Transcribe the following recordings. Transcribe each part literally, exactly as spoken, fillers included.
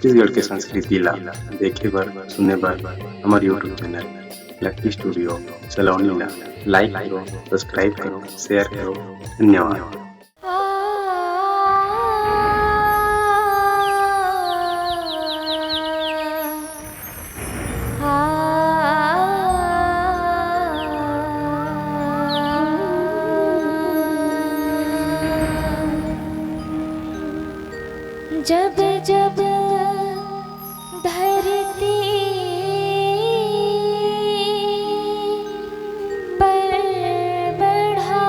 छत्तीसगढ़ के संस्कृति ला देखे बर, सुने बर हमर YouTube चैनल लकी स्टूडियो सलोनी ला लाइक करो, सब्सक्राइब करो, शेयर करो। धन्यवाद। जब जब धरती पर बढ़ा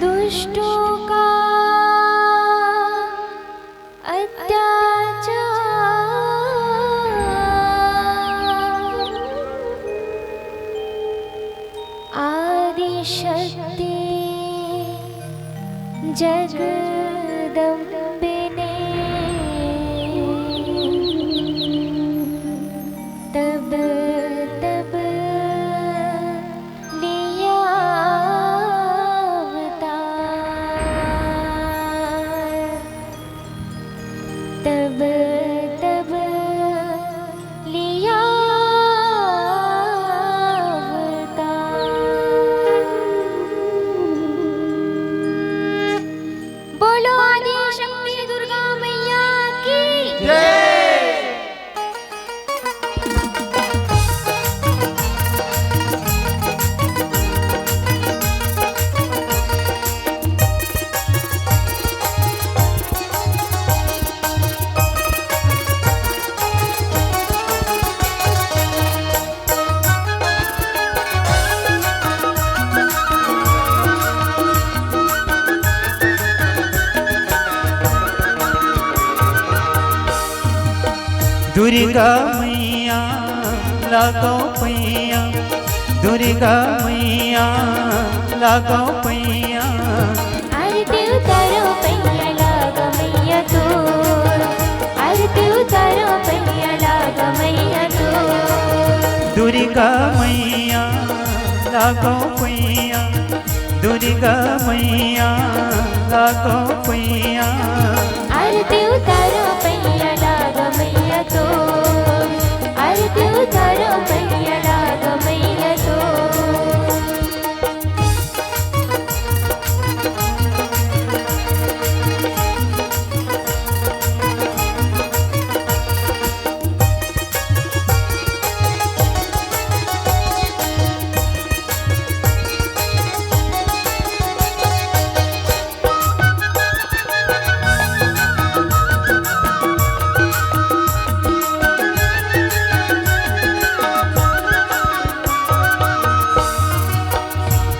दुष्टों का अत्याचार, आदि शक्ति जगदम्बे ने तब तब लिया अवतार, तब तब लिया अवतार। बोलो आदि शक्ति दुर्गा मैया की जय। दुर्गा मैया लागो पैया, दुर्गा मैया लागो पैया। आरती उतारो पैया लागो मैया तो, आरती उतारो पैया लागो मैया तो। दुर्गा मैया लागो पैया, दुर्गा मैया लागो पैया। आरती उतारो पैया लागो मैया तो, आरती उतारो पैया लागो मैया तो।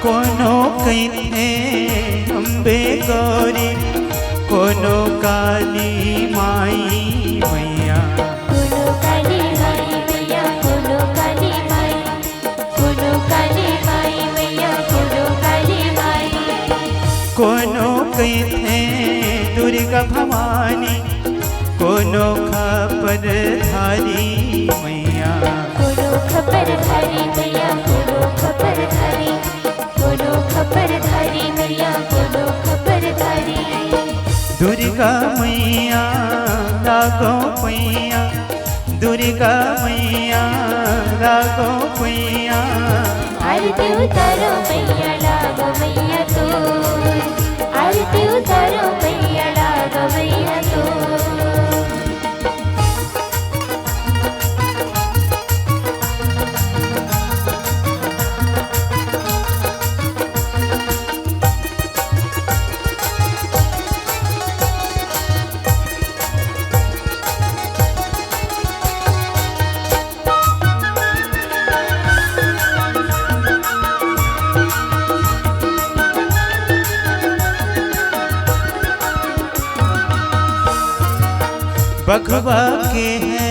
कोनो कहिथे अम्बे गौरी, कोनो काली माई मैया। कोनो काली माई मैया, कोनो काली माई, कोनो काली माई मैया, कोनो काली माई। कोनो कहिथे दुर्गा भवानी, कोनो खपर धारी मैया। कोनो खपर धारी मैया, कोनो खपर धारी, कोनो खपर धारी मैया, कोनो खपर धारी। दुर्गा मैया लागो पैया, दुर्गा मैया लागो पैया। आरती उतारो मैया लागो मैया तो, आरती उतारो मैया लागो मैया तो। बघवा के हे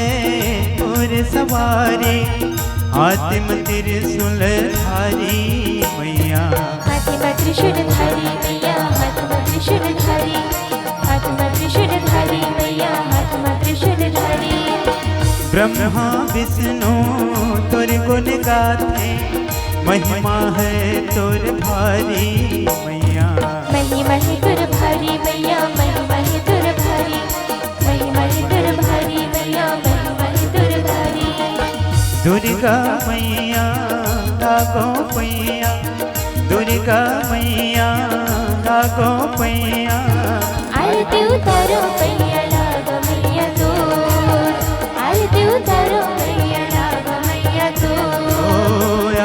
तोर सवारी, हाथ म त्रिशूल धारी मैया। हाथ म त्रिशूल धारी मैया, हाथ म त्रिशूल धारी, हाथ म त्रिशूल धारी मैया, हाथ म त्रिशूल धारी। ब्रह्मा विष्णु तोर गुण गाथे, महिमा हे तोर भारी मैया। महिमा महिमा तोर भारी मैया, महिमा तोर भारी, महिमा तोर भारी मैया, महिमा तोर भारी। दुर्गा मैया लागो पैया, दुर्गा मैया लागो पैया। आरती उतारो पैया लागो मैया तोर, आरती उतारो पैया लागो मैया तोर। ओ,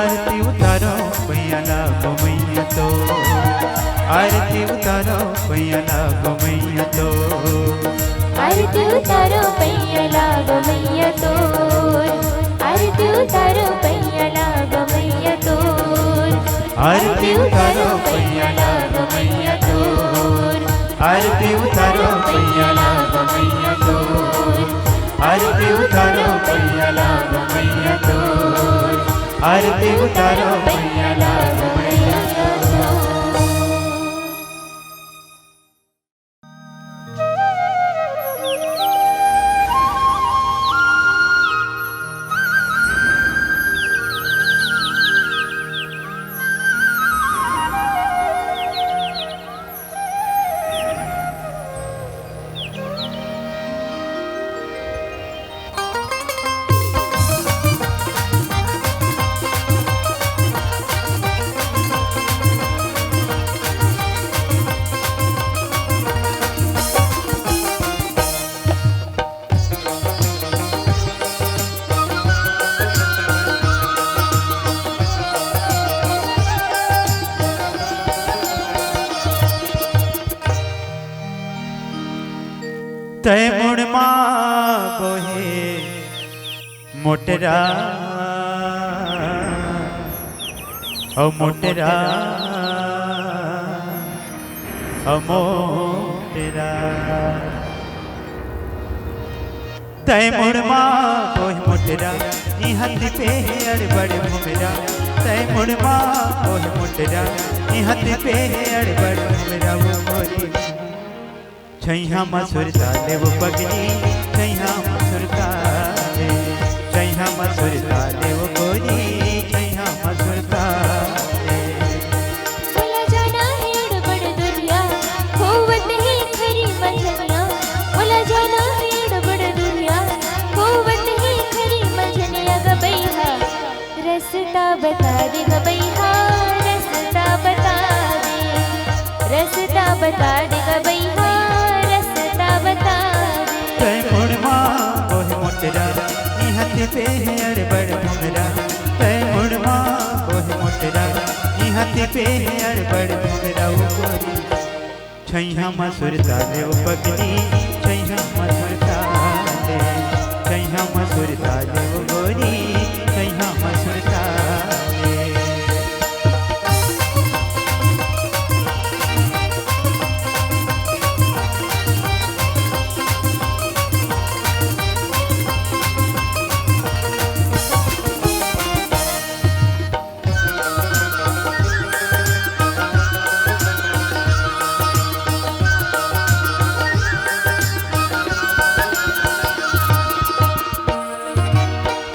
आरती उतारो पैया लागो मैया तोर, आरती उतारो पैया लागो मैया तोर। आरती उतारो पैया लागो मैया तोर, आरती उतारो पैया लागो मैया तोर। आरती उतारो पैया लागो मैया तोर, आरती उतारो पैया लागो मैया तोर, आरती उतारो पैया लागो मैया तोर, आरती उतारो पैया लागो मैया तोर। तै मुड़मा बोहे मोटरा, ओ मोटरा, ओ मोटरा। तै मुड़मा बोहे मोटरा, इहाँ तिपे हे अड़बड़ भुमरा। तै मुड़मा बोहे मोटरा, इहाँ तिपे हे अड़बड़ भुमरा। ओ गोरी, छैहा म सुरता ले वो पगली, छैहा म सुरता ले, छैहा म सुरता ले वो गोरी, छैहा म सुरता ले। मोला जाना हे अड़बड़ दुरिया, होवत हे खरी मंझनिया। मोला जाना हे अड़बड़ दुरिया, होवत हे खरी मंझनिया। गबई हा रस्ता बता दे गबई हा, रस्ता बता दे, रस्ता बता दे गबई हा, रस्ता बता दे। तै मुड़मा बोहे मोटरा, इहाँ तिपे हे अड़बड़ भुमरा। तै मुड़मा बोहे मोटरा, इहाँ तिपे हे अड़बड़ भुमरा। ओ गोरी, छैहा म सुरता ले ओ पगली, छैहा म सुरता ले, छैहा म सुरता ले ओ गोरी, छैहा म सुरता ले।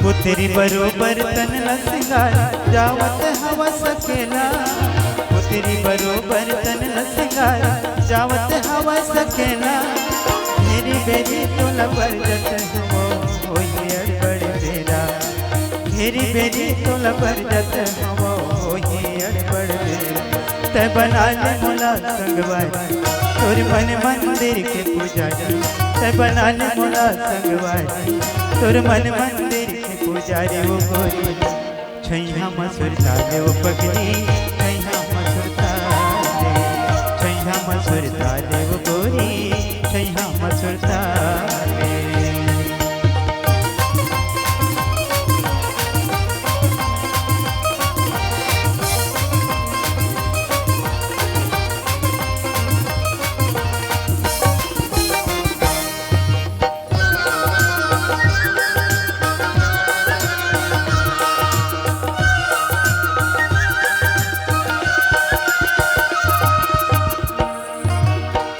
पुतरी बरोबर तन ल सिंगार, जावत हवस अकेला। पुतरी बरोबर तन ल सिंगार, जावत हवस अकेला। घेरी बेरी तोला बरजत हवो, होही अड़बड़ बेरा। घेरी बेरी तोला बरजत हवो, होही अड़बड़ बेरा। तै बना ले मोला संगवारी, तोर मन मंदिर के पुजारी। तै बना ले मोला संगवारी, तोर मन मंदिर के पुजारी। ओ गोरी, छैहा म सुरता ले ओ पगली, छैहा म सुरता ले, छैहा म सुरता ले ओ गोरी, छैहा म सुरता ले।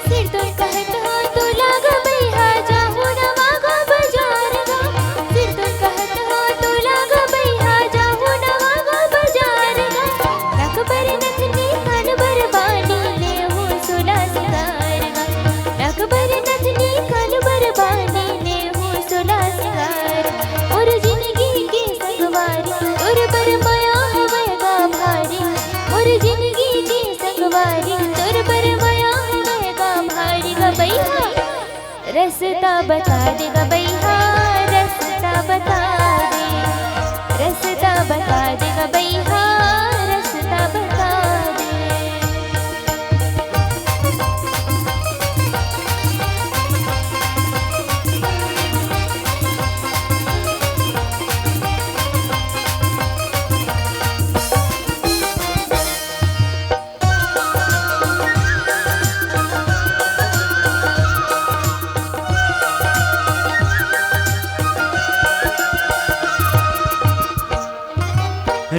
सिरतोन कहत हो तोला गबई हा, जाहू रस्ता बता दे गबैया, रस्ता बता दे, रस्ता बता दे गबैया, रस्ता बता दे।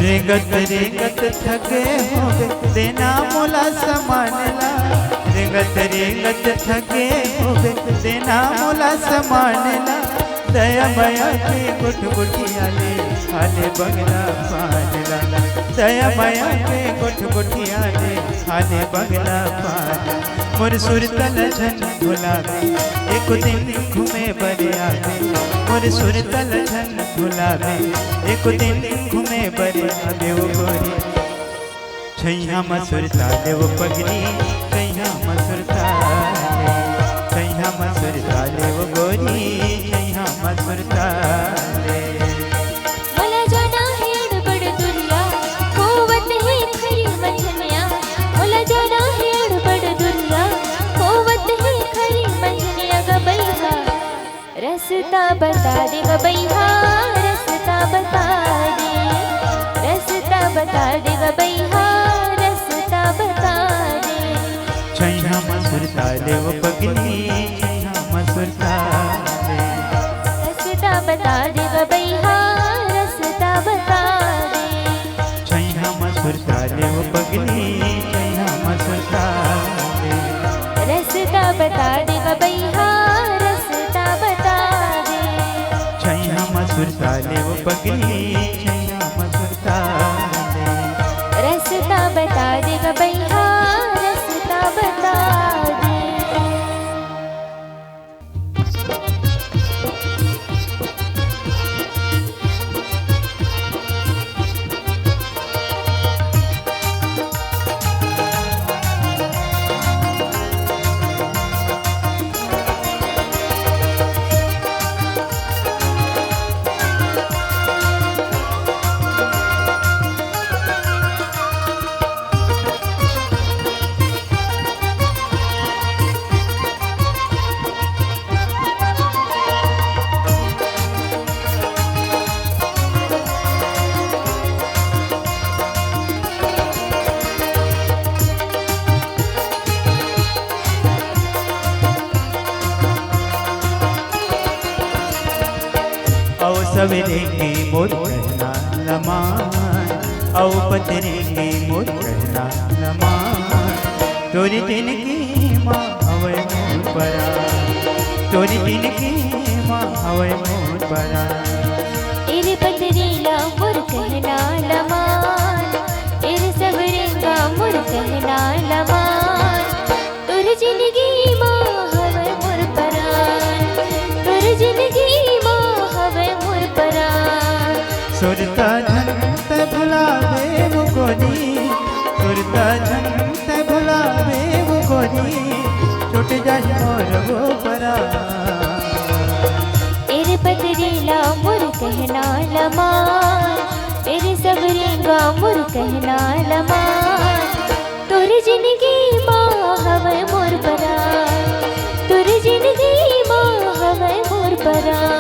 रेंगत रेंगत थके होबे, देना मोला समान ला। रेंगत रेंगत थके होबे, देना मोला समान ला। दया मया के गुटगुटिया ले, हाले बंगला पान ला। दया मया के गुटगुटिया ले, हाले बंगला पान। मोर सुरता ल झन भुलाबे, एको दिन घूमे बर आबे। मोर सुरता ल झन भुलाबे, एको दिन घूमे बर आबे ओ गोरी। छैया म सुरता ले ओ पगली, छैया म सुरता ले, छैया म सुरता ले ओ गोरी, छैया म सुरता ले। मोला जाना हे अड़बड़ दुरिया, होवत हे खरी मंझनिया। मोला जाना हे अड़बड़ दुरिया, होवत हे खरी मंझनिया गबैया। रस्ता बता दे गबैया, रस्ता बता दे, रस्ता बता दे गबैया, रस्ता बता दे। छैया म सुरता ले ओ पगली, छैया म सुरता ले। रस्ता बता दे गबैया, रस्ता बता दे। छैया म सुरता ले ओ पगली, छैया म सुरता ले। रस्ता बता दे गबैया, रस्ता बता दे। छैया म सुरता ले ओ पगली, छैया म सुरता ले। रस्ता बता दे गबैया, रस्ता बता दे। अउ सवेरे के मोर कहना ल मान, अउ पतरे के मोर कहना ल मान। तोरी जिनगी म हवय मोर परान, तोरी जिनगी म हवय मोर परान। एरे पतरी ला मोर कहना ल मान, एरे सबरेंगा मोर कहना ल मान। तोर जिनगी म हवय मोर परान, तोर जिनगी म हवय मोर परान। सुरता झन तै भुलाबे वो गोरी, सुरता झन तै भुलाबे वो गोरी, छूट जाही मोर वो परान। एरे पतरी ला मोर कहना ल मान, एरे सबरेंगा मोर कहना ल मान। तोर जिनगी म हवय मोर परान, तोर जिनगी म हवय मोर परान।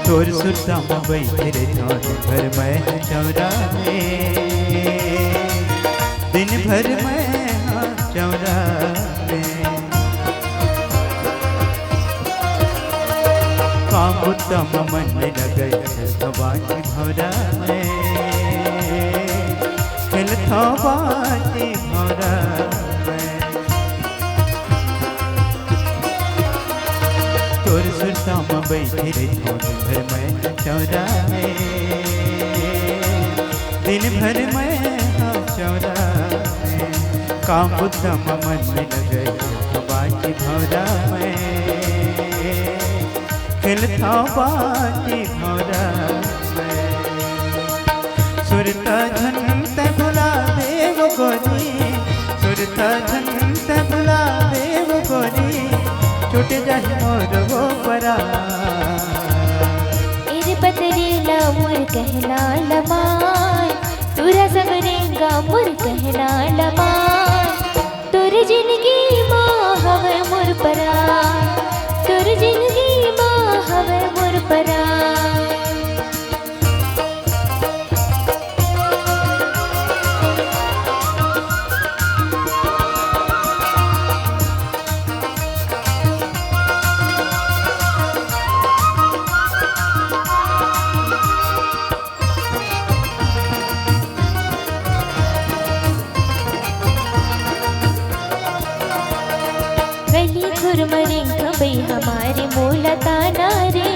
तोर सुरता म बइठे रहिथंव दिन भर मैं ह चौरा में, दिन भर मैं ह चौरा में। काम बुता म मन नइ लगय, खेलथंव बांची भौंरा में, खेलथंव बांची भौंरा में। तोर सुरता म बइठे रहिथंव दिन भर मैं चौरा में। काम बुता म मन नइ लगय, खेलथंव बांची भौंरा मैं, खेलथंव बांची भौंरा मैं। सुरता झन तैं भुला देव गोरी, सुरता झन तैं भुला देव गोरी, छूट जाही मोर वो परान। ए रे पतरेला मोर कहना ल मान, टूरा संग रेंगा मोर कहना ल मान। तोर जिनगी मा हवय मोर परान, तोर जिनगी मा हवय मोर परान। गली खुर म रेंगथंव बइहा, मारे मोला ताना रे,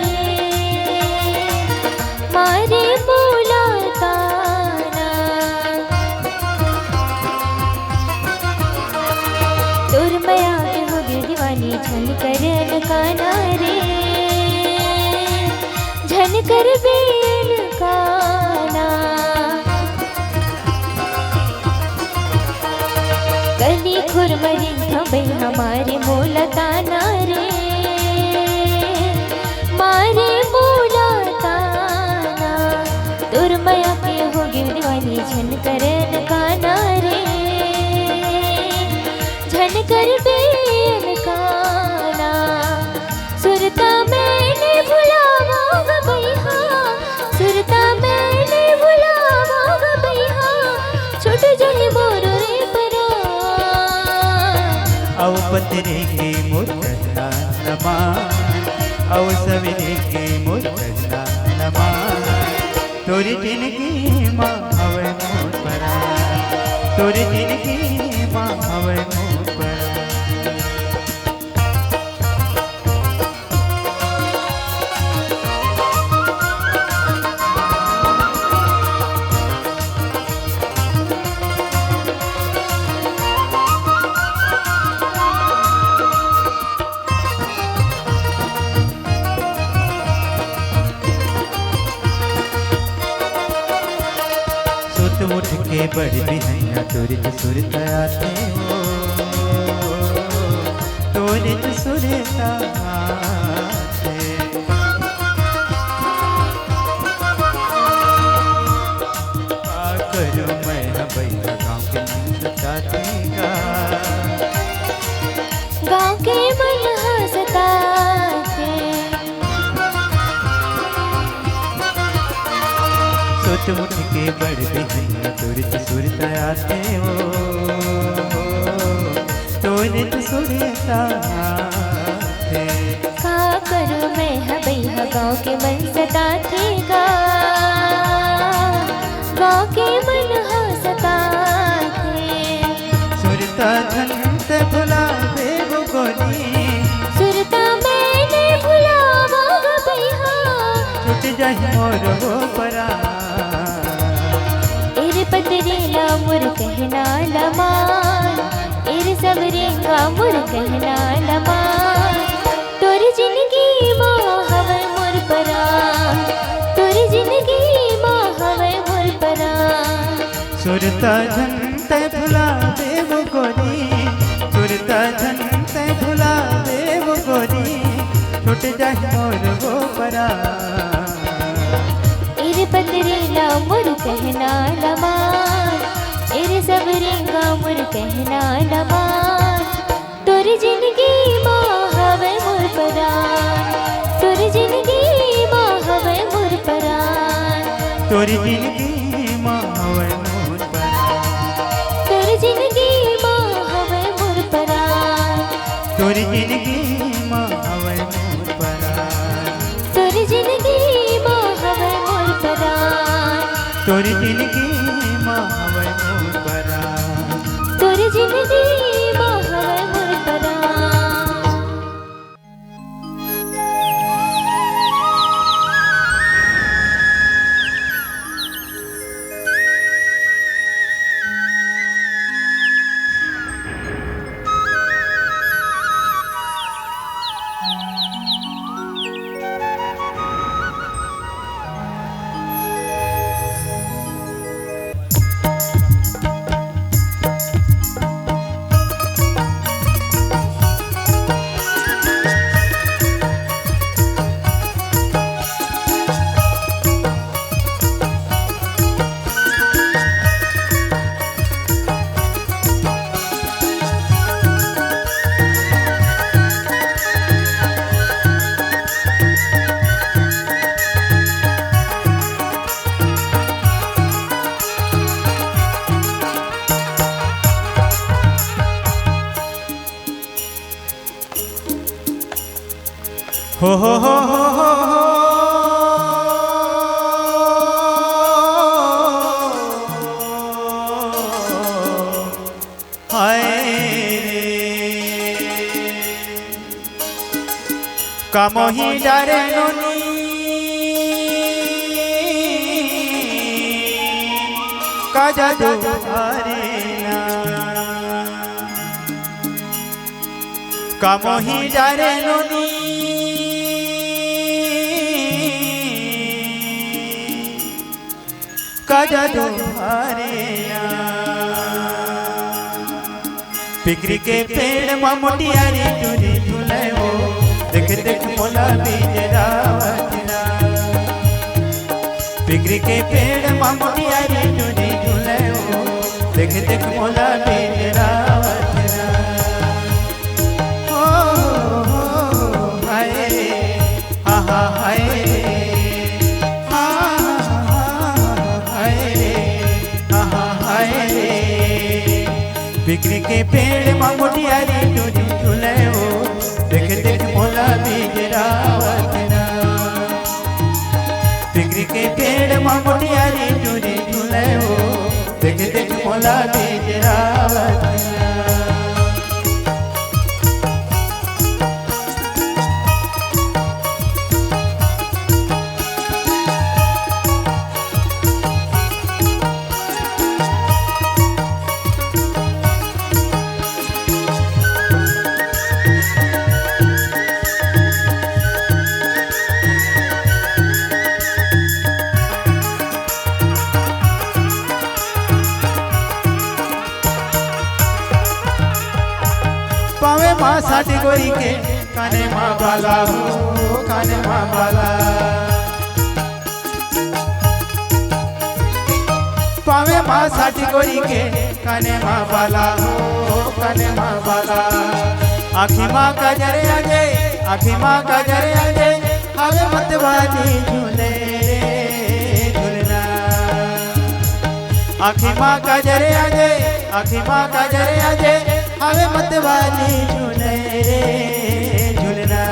मारे मोला ताना। तोर मया के होगे दीवानी, झन कर अनकाना रे, झन कर अनकाना। गली खुर म रेंगथंव बइहा, मारे मोला ताना रे, मारे मोला ताना। तोर मया के होगे दीवानी, झन कर अनकाना रे, झन कर अनकाना। सुरता मैं नइ भुलावंव ग बइहा, सुरता मैं नइ भुलावंव ग बइहा, छूट जाही मोर रे परान। अउ पतरेला मोर कहना ल मान, अउ सवेरे के मोर कहना ल मान। तोर जिनगी मा हवय मोर परान, तोर जिनगी मा हवय मोर परान। सुत उठ के बड़ बिहनिया तोरिच सुरता आथे हो, तोरिच सुरता आथे। का करूं मैं ह बइहा गाँव के मन सताथे गा। गाँव के मन ह सताथे। सोच उठ के बड़ बिहनिया तोरिच सुरता आथे हो, तोरिच सुरता आथे। का करूं मैं ह बइहा गाँव के मन सताथे गा, गाँव के मन ह सताथे। सुरता झन तैं भुला देव गोरी। सुरता मैं नइ भुलावंव ग बइहा। छूट जाही मोर वो परान। ए रे पतरेला मोर कहना ल मान। ए रे सवेरे रेंगा मोर कहना ल मान। तोर जिनगी मा हवय मोर परान। तोर जिनगी मा हवय मोर परान। सुरता झन तैं भुला देव गोरी, सुरता झन तैं भुला देव गोरी, छूट जाही मोर वो परान। ए रे पतरेला मोर कहना ल मान, ए रे सवेरे रेंगा मोर कहना ल मान। तोर जिनगी मा हवय मोर परान, तोर जिनगी मा हवय मोर परान। तोर जिनगी मा हवय मोर परान। तोर जिनगी मा हवय मोर परान। तोर जिनगी मा हवय मोर परान। तोर जिनगी मा हवय मोर परान। तोर जिनगी मा हवय मोर परान। तोर जिनगी मा हवय मोर परान। हो हो हो हो हो हो। हाय रे, का मोहि डारे नोनी, का जादू हरे ना। का मोहि डारे नोनी, का जादू हरे ना। पिकरी के पेड़ म मोटियारी टुरी झुले ओ, देख देख मोला बिजरावत ना। पिकरी के पेड़ म मोटियारी टुरी झुले ओ, देख देख मोला बिजरावत ना। ओ, ओ, ओ, हाय रे, हा, हा, हाय रे, हा, हा, हाय रे, हा, हा, हाय रे। पिकरी के पेड़ म मोटियारी टुरी झुले ओ, देख देख मोला बिजरावत ना। पिकरी के पेड़ म मोटियारी टुरी झुले ओ, देख देख मोला बिजरावत ना। पावे मा साटी गोरी के, काने मा बाला हो, काने मा बाला। पावे मा साटी गोरी के, काने मा बाला हो, काने मा बाला। आँखी मा काजर आगे, आँखी मा काजर आगे, हवे मतवाली झूले रे झुलना। आँखी मा काजर आगे, आँखी मा काजर आगे, हवे मतवाली झूले रे झुलना।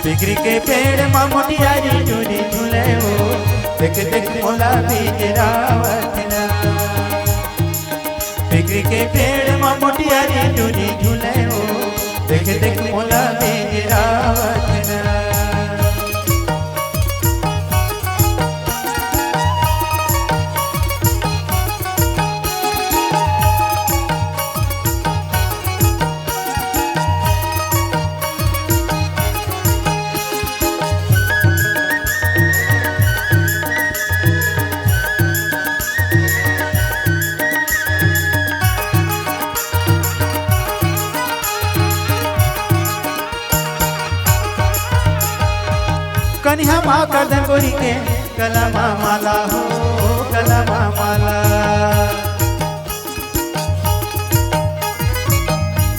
पिकरी के पेड़ म मोटियारी टुरी झुले ओ, देख देख मोला बिजरावत ना। पिकरी के पेड़ म मोटियारी टुरी झुले ओ, देख देख मोला बिजरावत ना। कनिहा मा करधन गोरी के, गला मा माला हो, गला मा माला।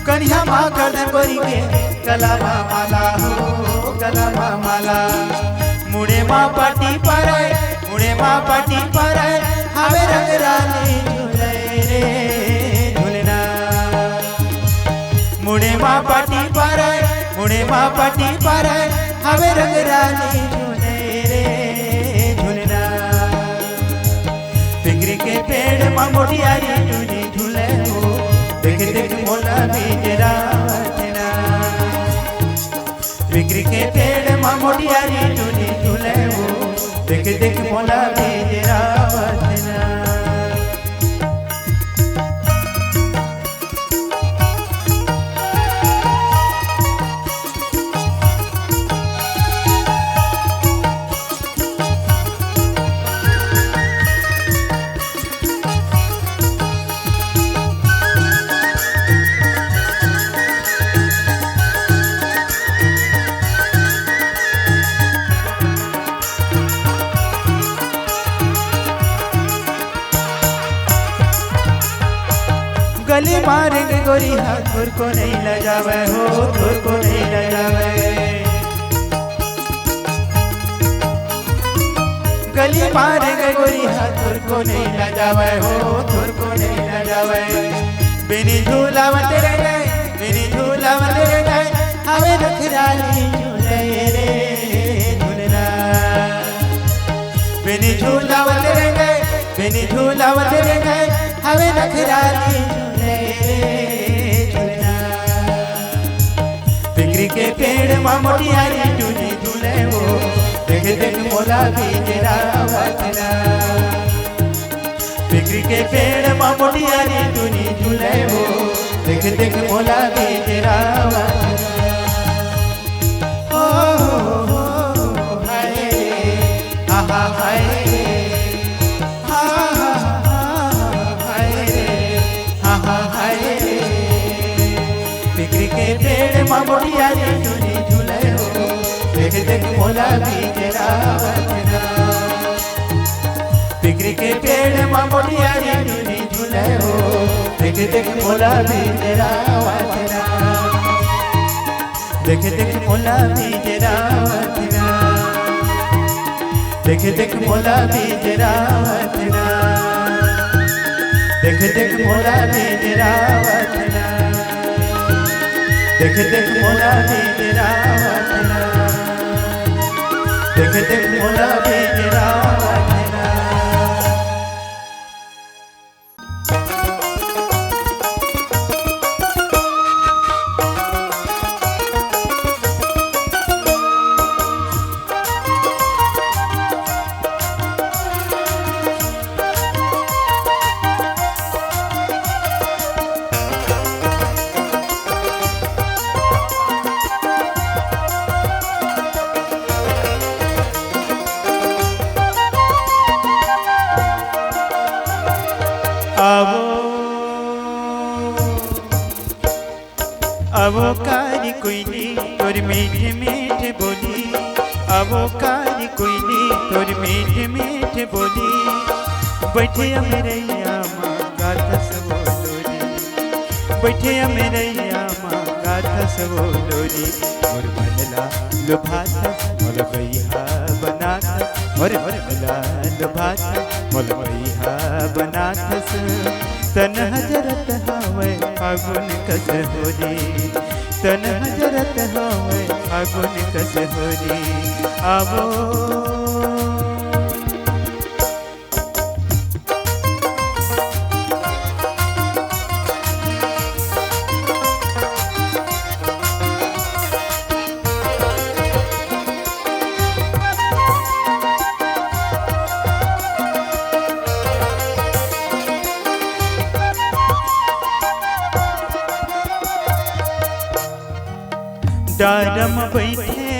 कनिहा मा करधन गोरी के, गला मा माला हो, गला मा माला। मुड़े मा पाटी परे, मुड़े मा पाटी परे, हवे रंग रानी झुले रे झुलना। मुड़े मा पाटी परे, मुड़े मा पाटी परे, हवे रंग रानी झुले रे झुलना। पिकरी के पेड़ म मोटियारी टुरी झुले ओ, देख देख मोला बिजरावत ना। पिकरी के पेड़ म मोटियारी टुरी झुले ओ, देख देख मोला बिजरावत ना। गली मा रेंगे गोरी हा, थोरको नइ लजावय हो, थोरको नइ लजावय। गली मा रेंगे गोरी हा, थोरको नइ लजावय हो, थोरको नइ लजावय। बिनी झूलावत रेंगे, बिनी झूलावत रेंगे, हवे रख नखराली झूले रे झुलना। बेनी झूलावत रेंगे, बेनी झूलावत रेंगे, हवे नखराली झूले रे झुलना। पिकरी के पेड़ मा मोटियारी टुनी झूले वो, देख देख मोला बिजरावत ना। पिकरी के पेड़ मा मोटियारी टुनी झूले वो, देख देख मोला बिजरावत ना। ओ हो हो हो, हाय रे, आहा हाय रे, हा हा हा, हाय रे, हा हा हाय रे। पिकरी के पेड़ मा मोटियारी टुनी झूले हो, देख देख मोला बिजरावत ना। पिकरी के पेड़ मा मोटियारी टुनी झूले हो, देख देख मोला बिजरावत ना। देख देख मोला बिजरावत ना। देख देख मोला बिजरावत ना। देख देख मोला बिजरावत ना। देख देख मोला बिजरावत ना। देख देख मोला बिजरावत ना। आवो, आवो कारी कोइनी, तोर मीठे मीठे बोली। आवो कारी कोइनी, तोर मीठे मीठे बोली। बैठे अमरैया मा गाथस वो लोरी। बैठे अमरैया मा गाथस वो लोरी। मोर मन ला लुभाथस, मोला बइहा बनाथस। मोर मन ला लुभाथस, मोला बइहा बनाथस। तन ह जरत हवय फागुन कस होरी। तन ह जरत हवय फागुन कस होरी। आवो। डारम बैठे,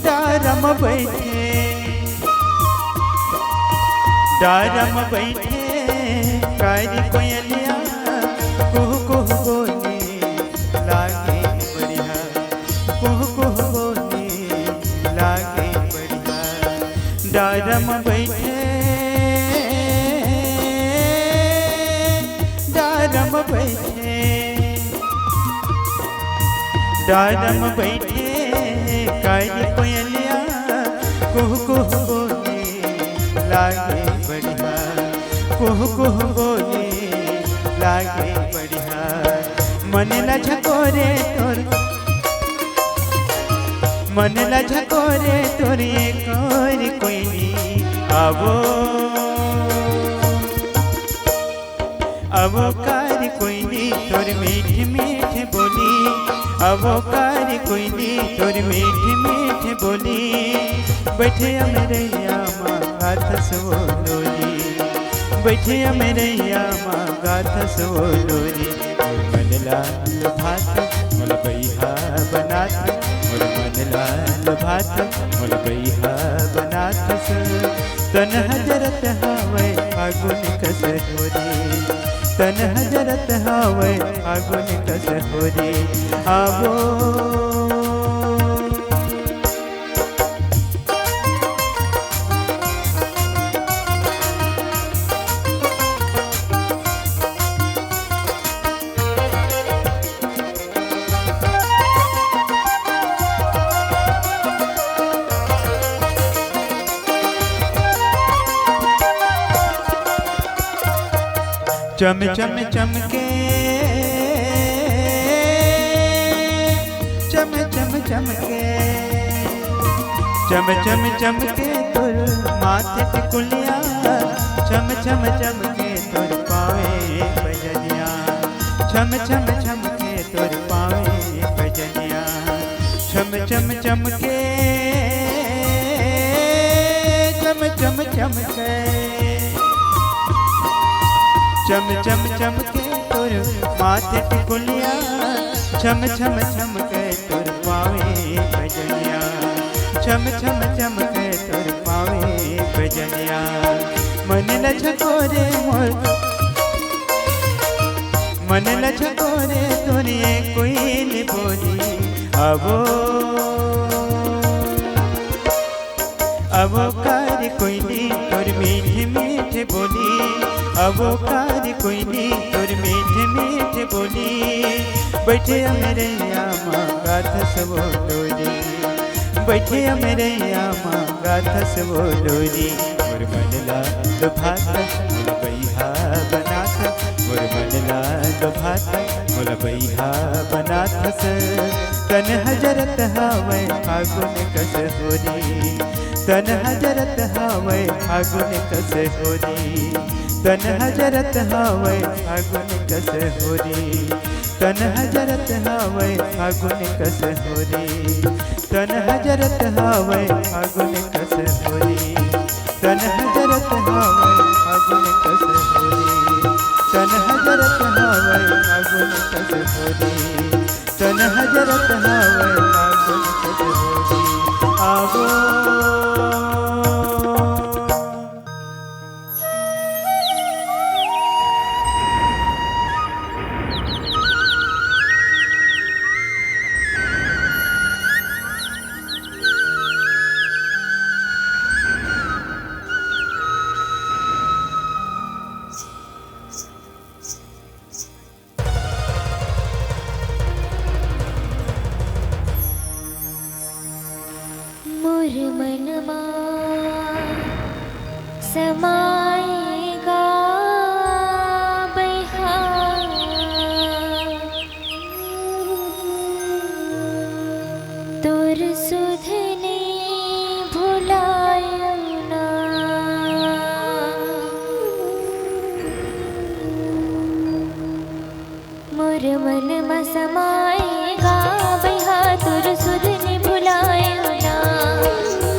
डारम बैठे, डारम बैठे, कारी कोयलिया कुहू कुहू बोले, लागे बढ़िया, कुहू कुहू बोले, लागे बढ़िया। डारम बैठे, डारम बैठे, डारम बैठे, कारी कोयलिया कुहू कुहू बोले, लागे बढ़िया, कुहू कुहू बोले, लागे बढ़िया। मन ला झकोरे तोर, मन ला झकोरे तोर एक और कोइनी। आवो, आवो कारी कोइनी तोर मीठ मीठ बोली। आवो कारी कोइनी तोर मीठ मीठ बोली। बैठे अमरैया मा गाथस वो लोरी। बैठे अमरैया मा गाथस वो लोरी। मोर मन ला लुभाथस, मोला बइहा बनाथस। मोर मन ला लुभाथस, मोला बइहा बनाथस। तन ह जरत हवय फागुन कस होरी। तन ह जरत हवय फागुन कस होरी। आवो। चम चम चमके चमके, चम चम चमके तोर माथे टिकुलिया, चम चम चमके तोर पावे बजनिया, चम चम चमके तोर पावे बजनिया, चम चम चमके, चम चम चमके, चम चम चमके तोर माथे टिकुलिया, छम छम छमके तोर पावे बजनिया, छम छम छमके तोर पावे बजनिया। मन लचकोरे मोर, मन लचकोरे तोर ये कोयल बोली, अबो अबो कारी कोयली तोर मीठे मीठे बोली, अबो कारी कोयली तोर मीठे मीठे बोली। बैठे अमरैया मा गाथस वो डोरी, बैठे अमरैया मा गाथस वो डोरी। मोर मन ला लुभाथस मोर बइहा बनाथस, मोर मन ला लुभाथस मोर बइहा बनाथस। तन हजरत हवय फागुन कस होरी, तन हजरत हवय फागुन कस होरी, तन हजरत हवय फागुन कस होरी, तन हजरत हवय फागुन कस होरी, तन हजरत हवय फागुन कस होरी, तन हजरत हवय फागुन कस होरी, तन हजरत हवय फागुन कस होरी। तन हजरत हवय फागुन कस होरी, आवो। मोर मनमा समाए गा बइहा, तोर सुध नइ भुलायेंव ना। मोर मन म समाए गा बइहा, तोर सुध नइ भुलायेंव ना।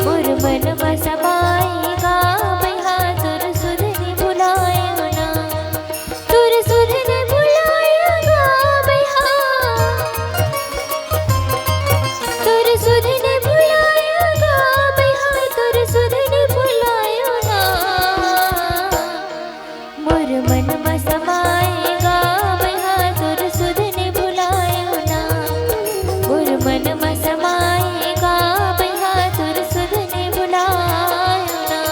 मोर मन म समाए गा बइहा, तोर सुध नइ भुलायेंव ना। तोर सुध नइ भुलायेंव गा बइहा, तोर सुध नइ भुलायेंव गा बइहा, तोर सुध नइ भुलायेंव ना। मोर मन म समाए गा बइहा, तोर सुध नइ भुलायेंव ना। मोर मन म समाए गा बइहा, तोर सुध नइ भुलायेंव ना।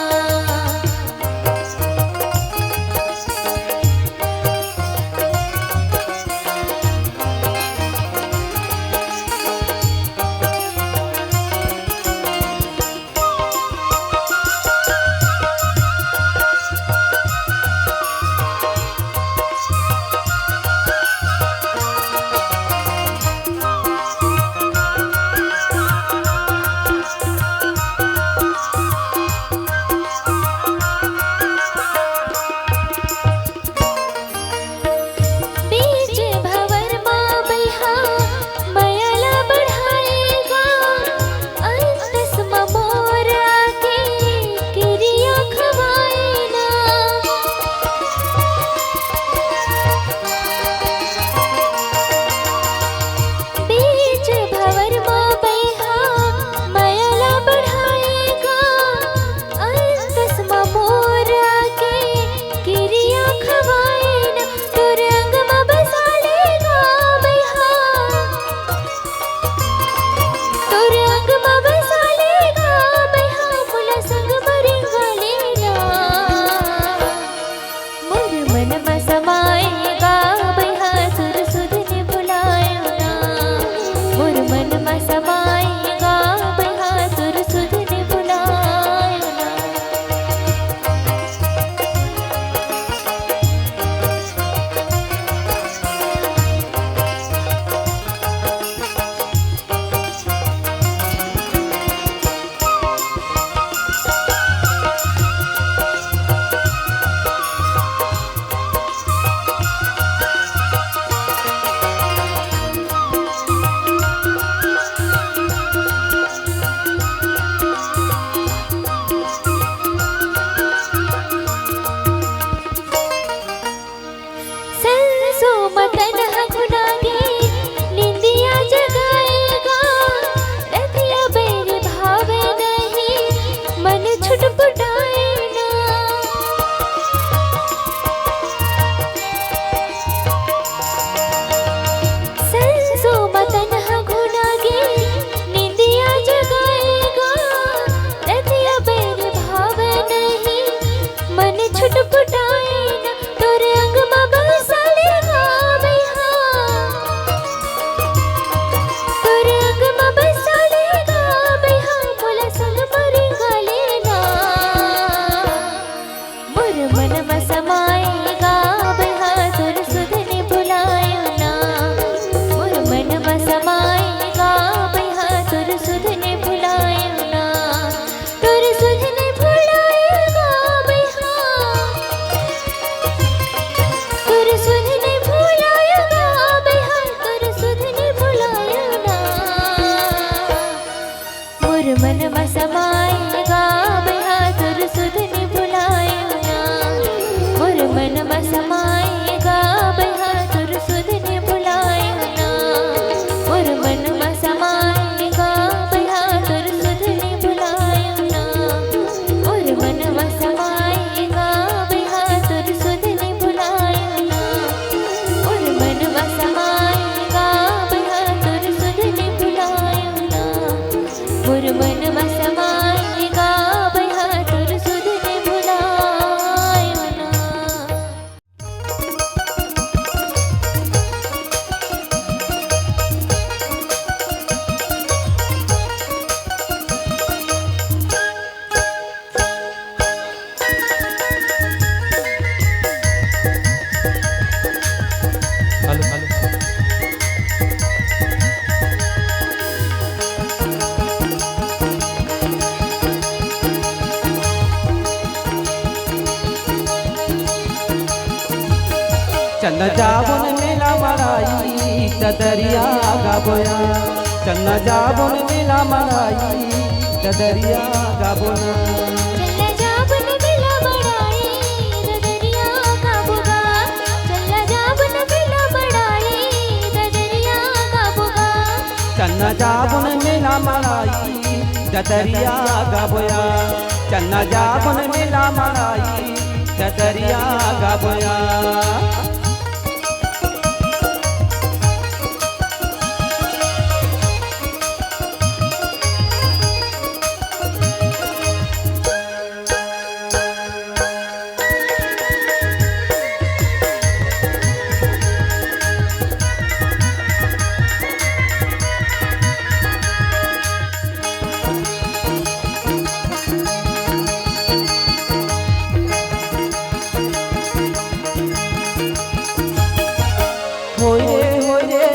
बीच भंवर मा बइहा मया ला बढ़ाए गा, अंतस म मोर आके किरिया खवाए ना। बीच भंवर मा बइहा मया ला बढ़ाए गा, अंतस म मोर आके किरिया खवाए ना। तोर अंग म बसा ले गा बइहा, तोर अंग म बसा ले गा बइहा, मोला संग म रेंगा ले ना। मोर मन म समाए गा बइहा, तोर सुध नइ भुलायेंव ना। मोर मन म समाए गा बइहा, तोर सुध नइ भुलायेंव ना। मा समाए गा बइहा तोर सुध ने भुलायो ना। मोर मन मा समाए गा बइहा तोर सुध ने भुलायो ना। मोर मन मा समाए गा बइहा तोर सुध ने भुलायो ना। मोर मन मा समाए गा बइहा तोर सुध ने भुलायो ना। मोर मन मा समाए गा बइहा तोर सुध ने भुलायो ना। चलना जाबोन मेला मड़ई, ददरिया गाबोया। चलना जाबोन मेला मड़ई, ददरिया गाबोना। चलना जाबोन मेला मड़ई, ददरिया गाबोगा। चलना जाबोन मेला मड़ई, ददरिया गाबोगा। चलना जाबोन मेला मड़ई, ददरिया गाबोया। चलना जाबोन मेला मड़ई, ददरिया गाबोया। होए रे, होए रे,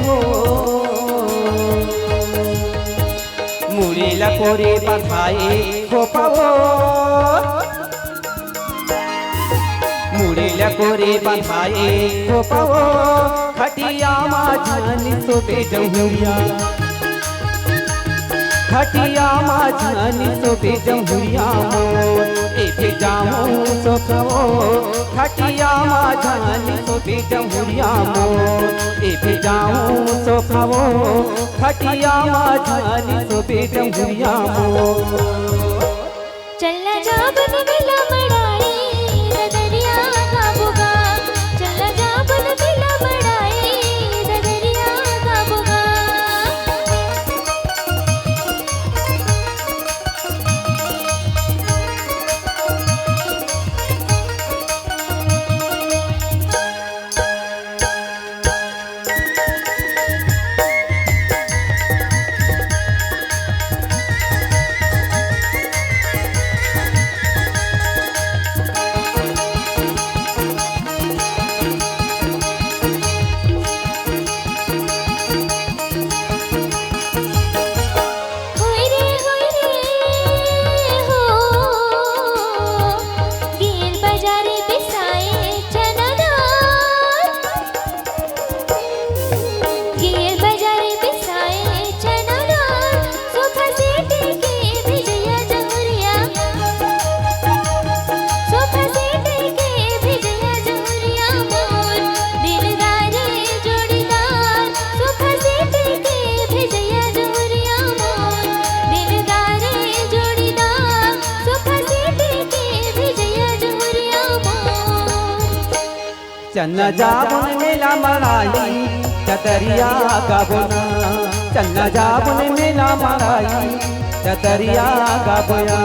हो। मुड़ी ला कोरी बंधाए खोपा वो। मुड़ी ला कोरी बंधाए खोपा वो। खटिया मा झन सोबे जहुरिया। खटिया मा झन सोबे जहुरिया मोर, एदे जाहूं सोखा वो। खटिया मा झन सोबे जहुरिया मोर, एदे जाहूं सोखा वो। खटिया मा झन सोबे जहुरिया मोर। चलना जाबोन मेला मड़ई, ददरिया गाबोगा। चलना जाबोन मेला मड़ई, ददरिया गाबोगा। होए रे, होए रे, हो। गेल बजारे बिसाए चना दार। गेल बजारे बिसाए चना दार। सोफा सेट के भेजइया जहुरिया। सोफा सेट के भेजइया जहुरिया मोर। दिलदारे जोड़ीदार। सोफा सेट के भेजइया जहुरिया मोर। दिलदारे जोड़ीदार। सोफा सेट के भेजइया जहुरिया मोर। चलना जाबोन मेला मड़ई, ददरिया गाबोना। चलना जाबोन मेला मड़ई, ददरिया गाबोया।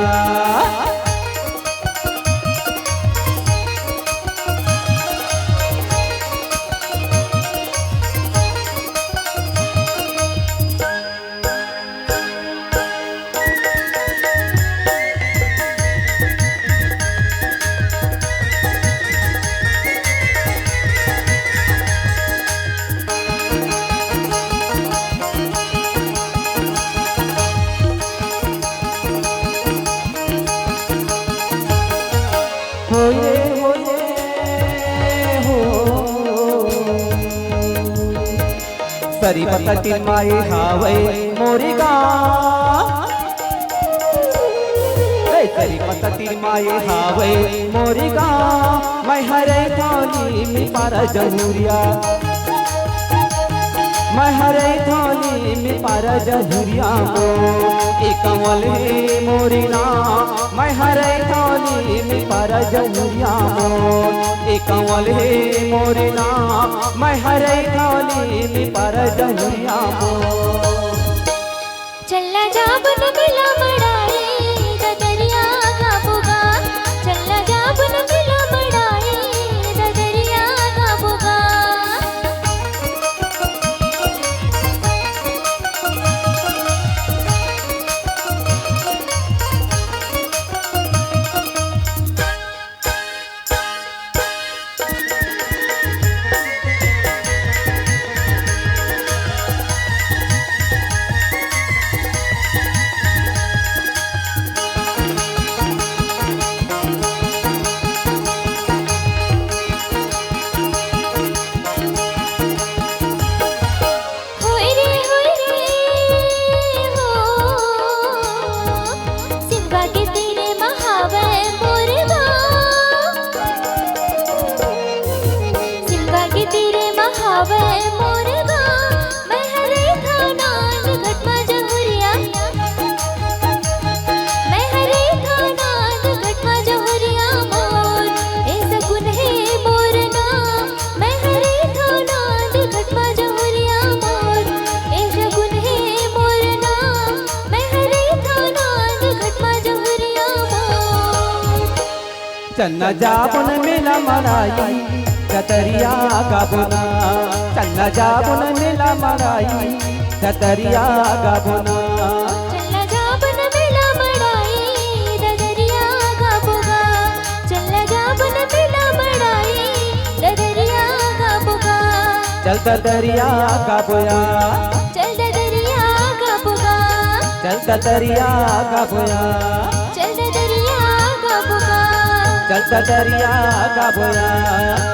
होए रे, होए रे, हो। सरी पता टिन माए हावय मोरी गाँव। ए, सरी पततीर माये हावय मोर गाँव, मैं हरे धौली में पारा जहुरिया। मैं हरे धौली में पारा जहुरिया मोर, ए कंवल हे मोर नाम। मैं हरे धौली में पारा जहुरिया मोर, ए कंवल हे मोर नाम। मैं हरे धौली में पारा जहुरिया मोर। चल ना जाबो न मेला मड़ाई, ददरिया गाबो गा। चल ना जाबो न मेला मड़ाई, ददरिया गाबो गा। होय रे, होय रे, हो। सिमगा के तीरे म हावय मोर गाँव। सिमगा के तीरे म हावय मोर गाँव। मैं हरे थाना घटमा जहुरिया। मैं हरे थाना घटमा जहुरिया मोर। ए सगुन हे मोर नाम। मैं हरे थाना घटमा जहुरिया मोर। ए सगुन हे मोर नाम। मैं हरे थाना घटमा जहुरिया मोर। चल ना जाबो न मेला मड़ाई, ददरिया गाबो ना। चल ना जाबो न मेला मड़ाई, ददरिया गाबो ना। चल ना जाबो न मेला मड़ाई, ददरिया गाबो गा। चल ना जाबो न मेला मड़ाई, ददरिया गाबो गा। चल ददरिया गाबो या। चल ददरिया गाबो गा। चल ददरिया गाबो या। चल ददरिया गाबो गा। चल ददरिया गाबो या।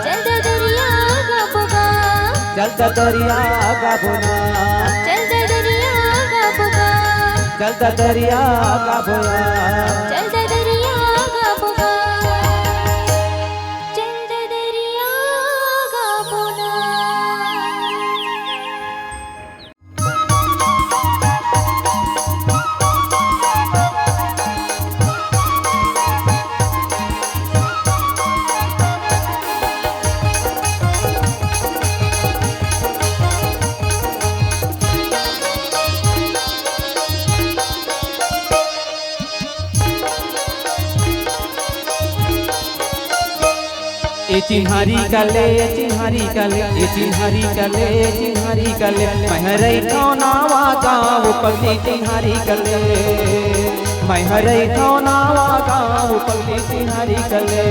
चल ददरिया गाबो गा। चल ददरिया गाबो ना। चल ददरिया गाबो गा। चल ददरिया गाबो या। चल ददरिया गाबो गा। चल ददरिया गाबो ना। ए चिन्हारी कले, ए चिन्हारी कले, ए चिन्हारी कले, ए चिन्हारी कले, मैं हरे ठौनावा गाँव पगली चिन्हारी कले, मैं हरे ठौनावा गाँव पगली चिन्हारी कले।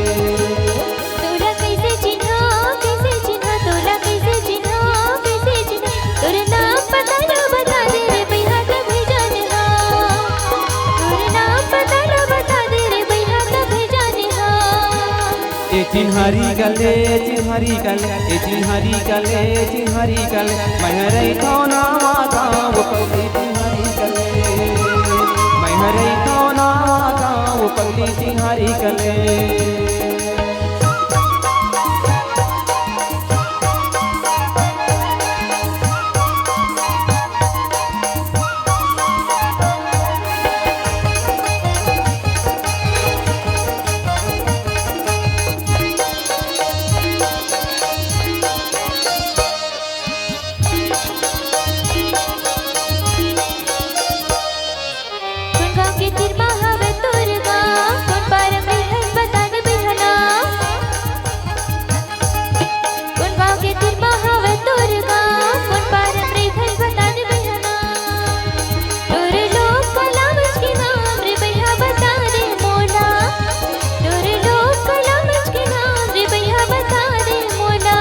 तोला कइसे चिन्हा, कइसे चिन्हा, तोला कइसे चिन्हा, कइसे चिन्हा, तोर नाम पता ला बता दे रे भैया तभे जानहा, तोर नाम पता ला बता दे रे भैया तभे जानहा। ए चिन्हारी कले, ए चिन्हारी कले, ए चिन्हारी कले, ए चिन्हारी कले, मैं हरे ठौनावा गाँव पगली चिन्हारी कले, मैं हरे ठौनावा गाँव पगली चिन्हारी कले। कोन गाँव के तीर मा हवय तोर गाँव, कोन पार म रहिथस बता दे भैया ना। कोन गाँव के तीर मा हवय तोर गाँव, कोन पार म रहिथस बता दे भैया ना। तोर लोग कला मुचकी नाम रे भैया बता दे मोला। तोर लोग कला मुचकी नाम रे भैया बता दे मोला।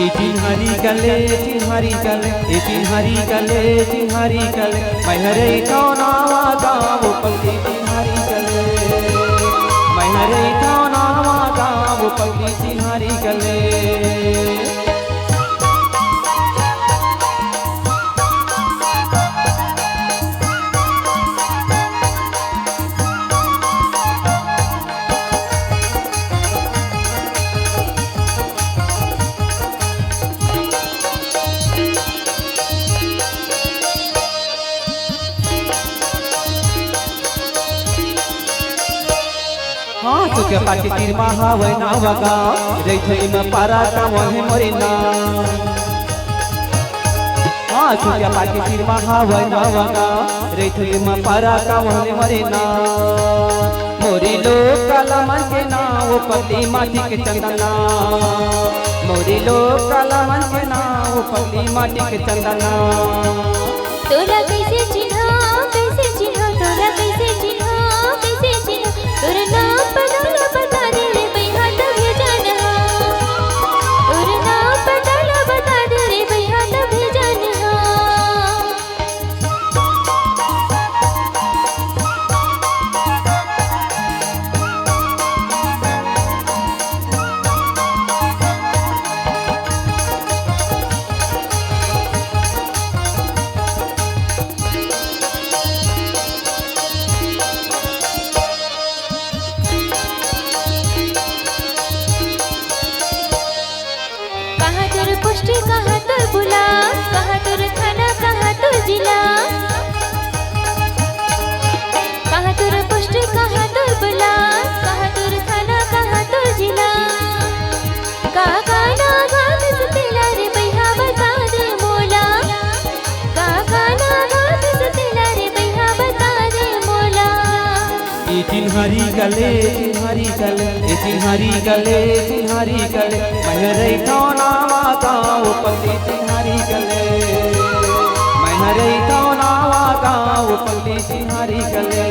ए चिन्हारी कले, ए चिन्हारी कले, ए चिन्हारी कले, ए चिन्हारी कले, मैं हरे ठौनावा गाँव पगली चिन्हारी कले, मैं हरे ठौनावा गाँव पगली चिन्हारी कले। सुकिया पाके तीर मा हावय नवा गाँव, रहिथे एमा पारा गाँव हे मोरे नाम। हाँ, सुकिया पाके तीर मा हावय नवा गाँव, रहिथे एमा पारा गाँव हे मोरे नाम। मोरी लोग काला मन के नाम, वो पतली माटी के चंदना। मोरी लोग काला मन के नाम, वो पतली माटी के चंदना। तोला कइसे चिन्हा, कइसे चिन्हा, तोला कइसे चिन्हा, कइसे चिन्हा? तोर नाम पता ला बता दे रे बइहा तभे जानहा। तोर नाम पता ला बता दे रे बइहा तभे जानहा। कहाँ तोर पोस्ट, कहाँ तोर ब्लॉक, कहाँ तोर थाना, कहाँ तोर जिला। कहाँ तोर पोस्ट, कहाँ तोर ब्लॉक, कहाँ तोर थाना, कहाँ तोर जिला। का गाना गात सुतेला रे बइहा बता दे मोला। का गाना गात सुतेला रे बइहा बता दे मोला। ए चिन्हारी कले, चिन्हारी कले, ए चिन्हारी कले, चिन्हारी कले, मैं रहिथौं नवा गाँव पतली चिन्हारी कले, मैं रहिथौं नवा गाँव पतली चिन्हारी कले।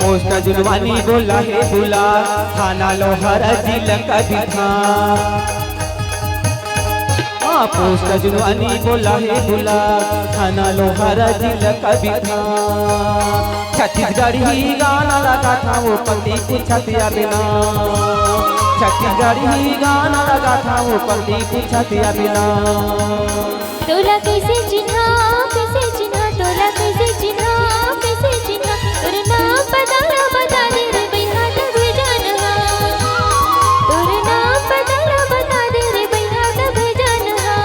पोस्ट जुनवानी बोला हे बुला, थाना लोहारा जिला कबिथा। हाँ, पोस्ट जुनवानी बोला हे बुला, थाना लोहारा जिला कबिथा। छत्तीसगढ़ी गाना लगाथौं वो पतली पूछतिया बिना। छत्तीसगढ़ी गाना लगाथौं वो पतली पूछतिया बिना। तोला कइसे चिन्हा, कइसे चिन्हा, तोला कइसे चिन्हा, कइसे चिन्हा? तोर नाम पता ला बता दे रे बइहा तभे जानहा। तोर नाम पता ला बता दे रे बइहा तभे जानहा।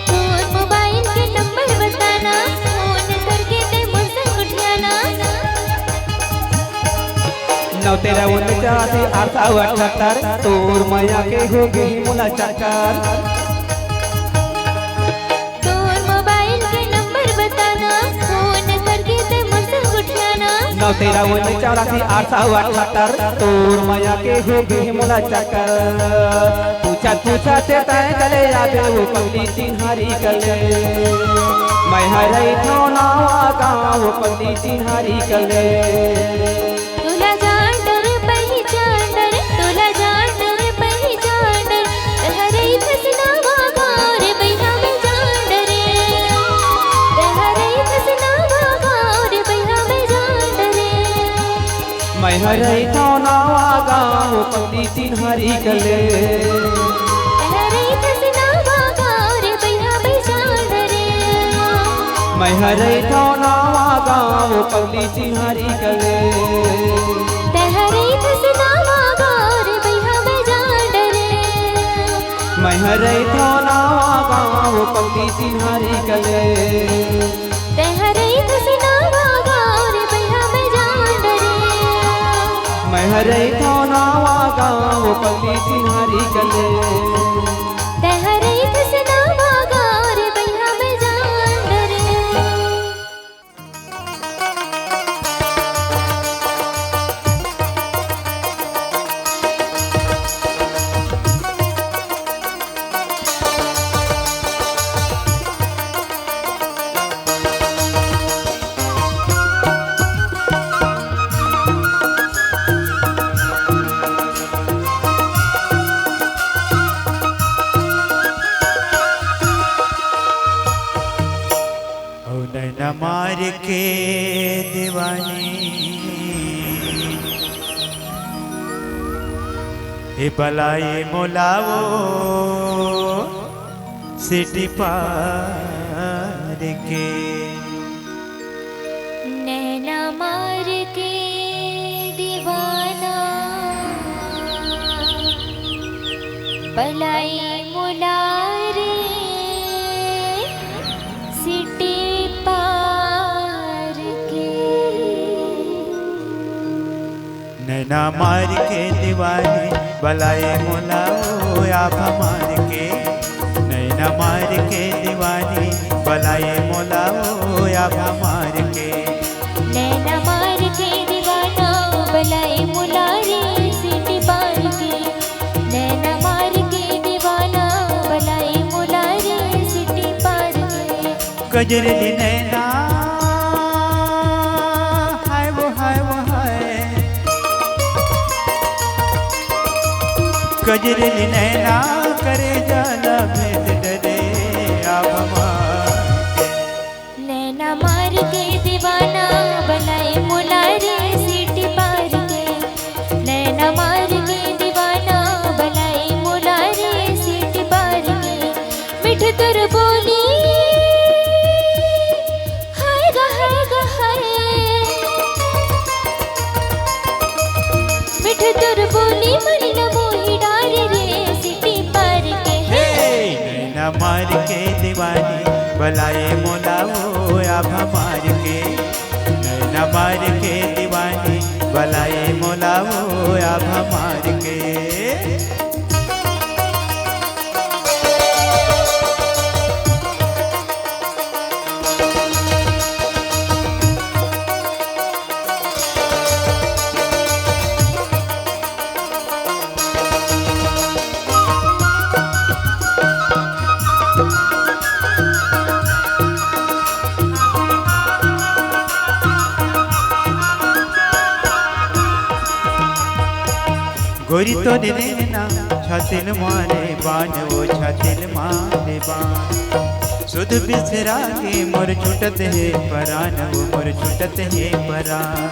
तोर मोबाइल के नंबर बताना, फोन करके तैं मोर संग गोठियाना। नौ तेरा उन्नीस चौरासी आठ सौ अठहत्तर, तोर मया के हो गे मोला चक्कर। तोर मोबाइल के नंबर बताना, फोन करके तैं मोर संग गोठियाना। नौ तेरा उन्नीस चौरासी आठ सौ अठहत्तर, तोर मया के हो गे मोला चक्कर। पूछत पूछत तैं चले आबे वो पगली चिन्हारी कले। मैं हर रहिथौं नवा गाँव वो पगली चिन्हारी कले। तोला जान डर पहिचान डर, तोला जान डर पहिचान डर, तहरे फसना वागा रे बइहा मैं जान डरे। तहरे फसना वागा रे बइहा मैं जान डरे। मैं हर रहिथौं नवा गाँव पगली चिन्हारी कले। तहरे फसना वागा रे बइहा मैं जान डरे। मैं हर रहिथौं नवा गाँव पगली चिन्हारी कले। तहरे फसना वागा रे बइहा मैं जान डरे। मैं हर रहिथौं नवा गाँव पगली चिन्हारी कले। तहरे फसना वागा रे बइहा मैं जान डरे। मैं हर रहिथौं नवा गाँव पगली चिन्हारी कले। तहरे फसना वागा रे बइहा मैं जान डरे। मार के दीवानी, हे बलाए मोला वो सिटी पार के। नैना मार के दीवाना, बलाए मोला रे सिटी पार के। नैना मार के दीवानी, बलाए मोला वो आभा मार के। नैना मार के दीवानी, बलाए मोला वो आभा मार के। नैना मार के दीवाना, बलाए मोला रे सिटी पार के। नैना मार के दीवाना, बलाए मोला रे सिटी पार के। गजरेली नैना, हाय वो, हाय वो, हाय। गजरेली नैना, करेजा ला भेद डरे, आभा मार के। नैना मार के दीवाना, बलाए मोला रे सिटी पार के। नैना मार के दीवाना, बलाए मोला रे सिटी पार के। मिठ तोर बोली, हाय गा, हाय गा, हाय। मिठ तोर बोली, मन ल मोही डारे रे सिटी पार के। हे, नैना मार के दीवानी, बलाए मोला वो आभा मार के। नैना मार के दीवानी, बलाए मोला वो आभा मार के। गोरी तोरे नैना छातिल मारे बान, वो छातिल मारे बान। सुध बिसरा के मोर छूटत हे परान, वो मोर छूटत हे परान।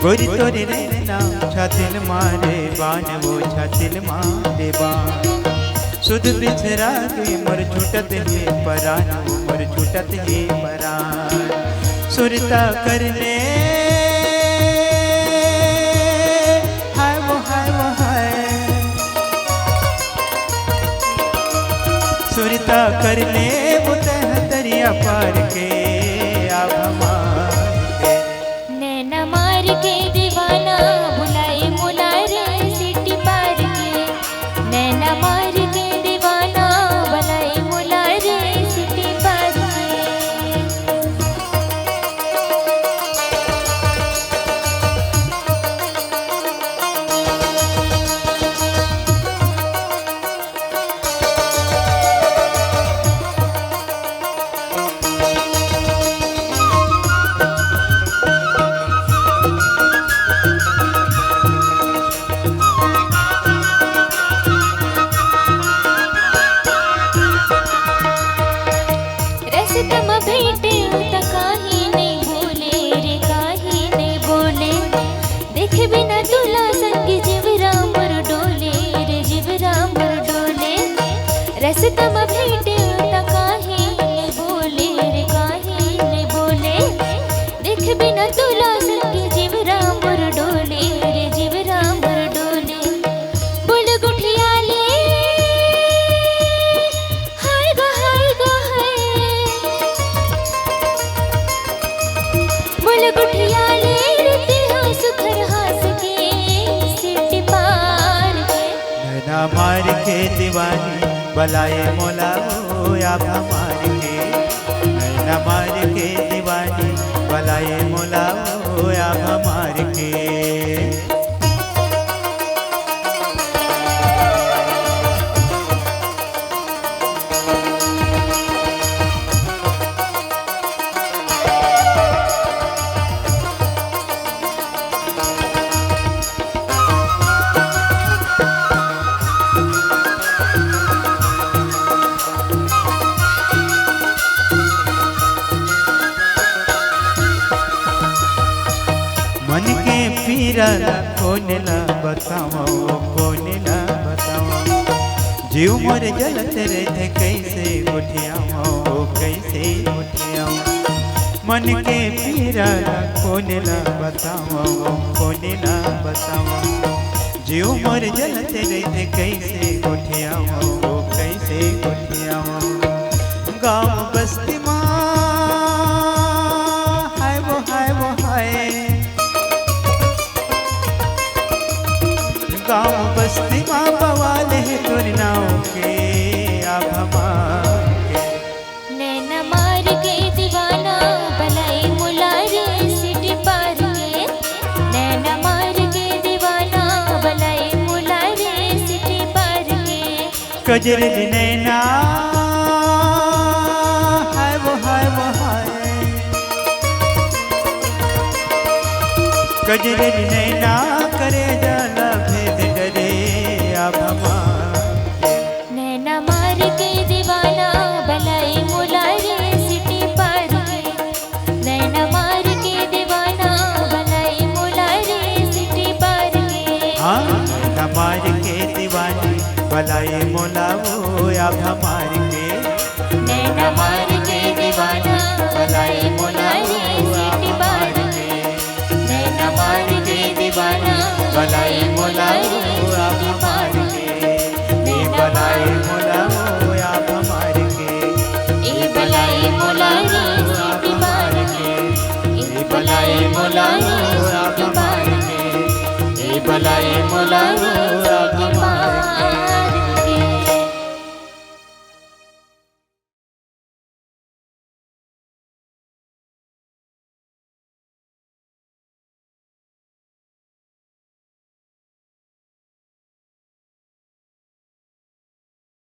गोरी तोरे नैना छातिल मारे बान, वो छातिल मारे बान। सुध बिसरा के मोर छूटत हे परान, वो मोर छूटत हे परान। सुरता कर ले, हाय वो, हाय वो, हाय। सुरता कर ले, वो तह दरिया पार के, आभा मार के। नैना मार के दीवाना, बलाए मोला रे सिटी पार के। नैना मार के दीवाना, बलाए मोला रे सिटी पार के। रस्ता म भेंटे त काहे नइ बोले रे, काहे नइ बोले। देखे बिना तोला संग जीवरा मोर डोले रे, जीवरा मोर डोले। रस्ता म भेंटे त काहे नइ बोले रे, काहे नइ बोले। देखे बिना तोला संग जीवरा मोर डोले रे, जीवरा मोर डोले। बोल गुठिया ले, हाय गा, हाय गा, हाय। बोल गुठिया ले रे, तेहा सुघर हास के सिटी पार के। नैना मार के दीवानी, बलाए मोला वो आभा मार के। नैना मार के दीवानी, बलाए मोला वो आभा मार के। मन के पीरा ला कोन ला बतावं, कोन ला बतावं। जीव मोर जलत रहिथे, कइसे गोठियावं, कइसे गोठियावं। मन के पीरा ला कोन ला बतावं, कोन ला बतावं। जीव मोर जलत रहिथे, कइसे गोठियावं, कइसे गोठियावं। गाँव बस्ती मा हाय वो, हाय वो, हाय। गाँव बस्ती मा बवाल हे तोर नाव के, आभा माँ के। नैना मार के दीवाना, बलाई मोला रे सिटी पार के। नैना मार के दीवाना, बलाई मोला रे सिटी पार के। कजरली नैना, हाय वो, हाय वो, हाय। कजरली नैना, करेजा ला भेद डरे, आभा माँ। नैना मार के दीवाना, बलाई मोला रे सिटी पार के। नैना मार के दीवाना, बलाई मोला रे सिटी पार के। हाँ, नैना मार के दीवानी, बलाई मोला वो, आभा मार के। नैना मार के दीवाना, बलाई मोला रे सिटी पार के। नैना मार के दीवाना, बलाई मोला वो, आभा मार के। ए बलाई मोला वो, आभा मार के। ए बलाई मोला रे सिटी पार के। ए बलाई मोला रे सिटी पार के। ए बलाई मोला रे